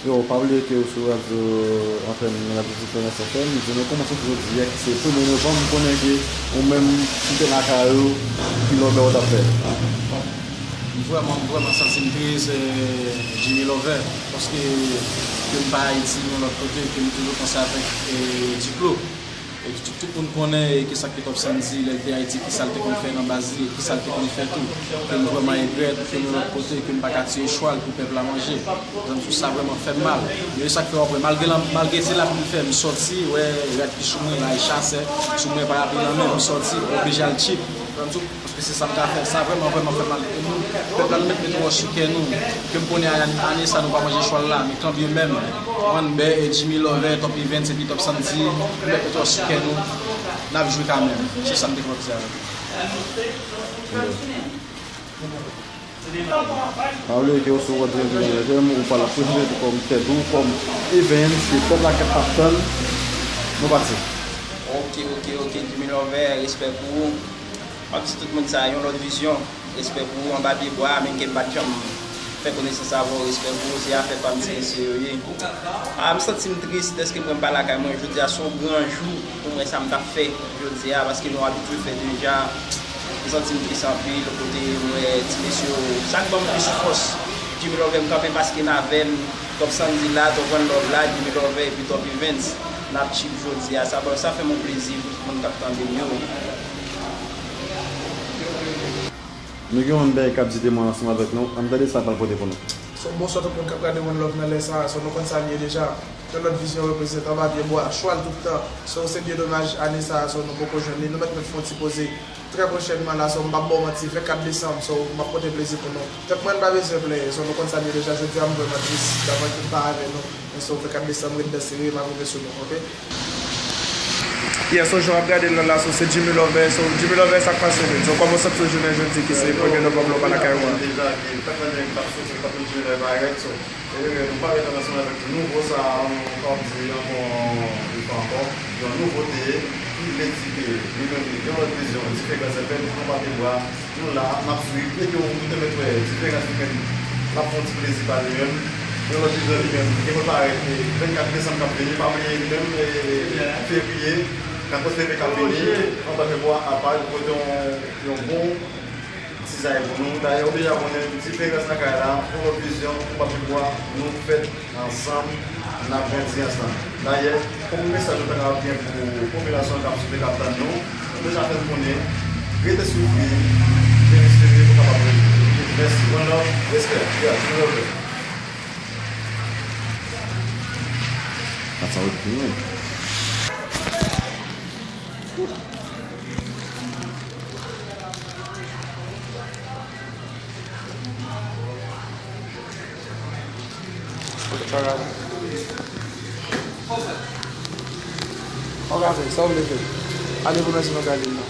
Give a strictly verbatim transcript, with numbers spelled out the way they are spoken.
Yo, pa bliye ke w sou radyo Antèn, Radyo Diferans F M. Jounen w kòmanse jodi a, ki se premye novanm, m konnen ke ou menm, ou te lakay ou, ki lòbè w t ap fè? M vrèman, m vrèman santi m tris, eh, Jimmy Lover, paske ke m pa Ayiti, yon lòt kote, ke m toujou panse avèk, eh, Diplo. E ki tout, tout moun konnen, e ki sa ke Top Sandy, lè l te Ayiti, ki sa l te konn fè nan baz li, e ki sa l te konn fè tou. Ke m vrèman regrèt, ke m yon lòt kote, ke m pa ka tiye chwal pou pèp la manje. Donk, sa vrèman fè m mal. Men e sa k fè w ap wè, malgre lan-, malgre se lapli l fè, m sòti, wè, rad ki sou mwen, la, e chasè, sou mwen, parapli nan men, m sòti, oblije al tchip. Paske se sa m ka fè. Sa vrèman, vrèman fè mal pou nou. Pèp la, nou mèt mete w sou kè nou. Ke m konnen ane, ane sa nou pa manje chwal la, men kanbyen menm, One Bear e Jimmy Lover, Top Events epi Top Sandy, nou mèt mete w sou kè nou. N ap jwi kanmenm. Se sa m te konn di avè w. Pa bliye ke w sou Radyo Diferans F M, ou pral ap prezante tou kòm tèt ou, kòm Events, ke pèp la k ap tann. Nou pati. Ok, ok, ok, Jimmy Lover, respè pou ou. M ap di tout moun sa, yon lòt vizyon. Respè pou ou, anba pye bwa a, menm ke m pa t janm fè konesans avè w, respè pou ou, se afè pa m, se mesye yo ye. A, m santi m tris dèske mwen m pa lakay mwen. Jodi a se yon gran jou pou mwen, sa m t ap fè jodi a, paske nou abitye fè deja. M santi m tris anpil, kote m wè ti mesye yo, sa k ban m plis fòs. Jimmy Lover, m kanpe paske n avè m, Top Sandy la, Top One Love la, Jimmy Lover epi Top Events. N ap tchip jodi a. Sa, sa fè m yon plezi pou tout moun k ap tande m yo. Nou gen yon bèy k ap di temwen ansanm avèk nou. Ann tande sa l pral pote pou nou. So, bonswa tout moun k ap gade One Love nan lè sa a. So, nou konn sa l ye deja. Yon lòt vizyon reprezante anba pye bwa. Chwal tout tan. So, se byen domaj, ane sa a, so, nou poko jwenn li. Nou mèt, mèt fè yon ti poze trè pwochènman la. So, m p ap ba w manti, vennkat desanm. So, m ap pote plezi pou nou. Tank mwen, n pa bezwen plenyen. So, nou konn sa l ye deja. Jodi a, m vrèman tris davwa ke m pa avè nou. Men so, vennkat desanm, ret dan sere, m a rive sou nou, ok? Yeah, so, jan w ap gade l la, so, se Jimmy Lover. So, Jimmy Lover, sa k pase menm? So, kòman w santi w jounen jodi ki se premye novanm la, w pa lakay ou a? Deja, ki chak lane m t ap soufri, m t ap vin Jimmy Lover parèt, so, e, nou parèt ansanm avèk nouvo sa a, nou kapab di ankò, yon fwa ankò, yon nouvote, ki vle di ke li menm li gen yon lòt vizyon diferan, se fè nou pa pi bwa. Nou la, n ap swiv, e ke ou te mèt wè diferans li menm, l ap fè yon ti plezi pa li menm. Yon lòt vizyon li menm, li gen pou l parèt, e, vennkat desanm k ap vini, pa bliye li menm, e, fevriye, katòz fevriye k ap vini, anba pye bwa apa, li pote yon, yon bon ti zay pou nou. Dayè, ou deja konnen diferans nan kay la, yon lòt vizyon, anba pye bwa, nou fèt ansanm, n ap grandi ansanm. Dayè, kòm mesaj ou ta kapab gen pou popilasyon k ap swiv e k ap tann nou, nou deja fè n konnen, rete soufri, men espere pou kapab rele. Mèsi. One love, respè. Yeah, Jimmy Lover. That's how it feels. Sa w vle fè? Sa w vle fè? Ale pou mèsi nou gade m nan.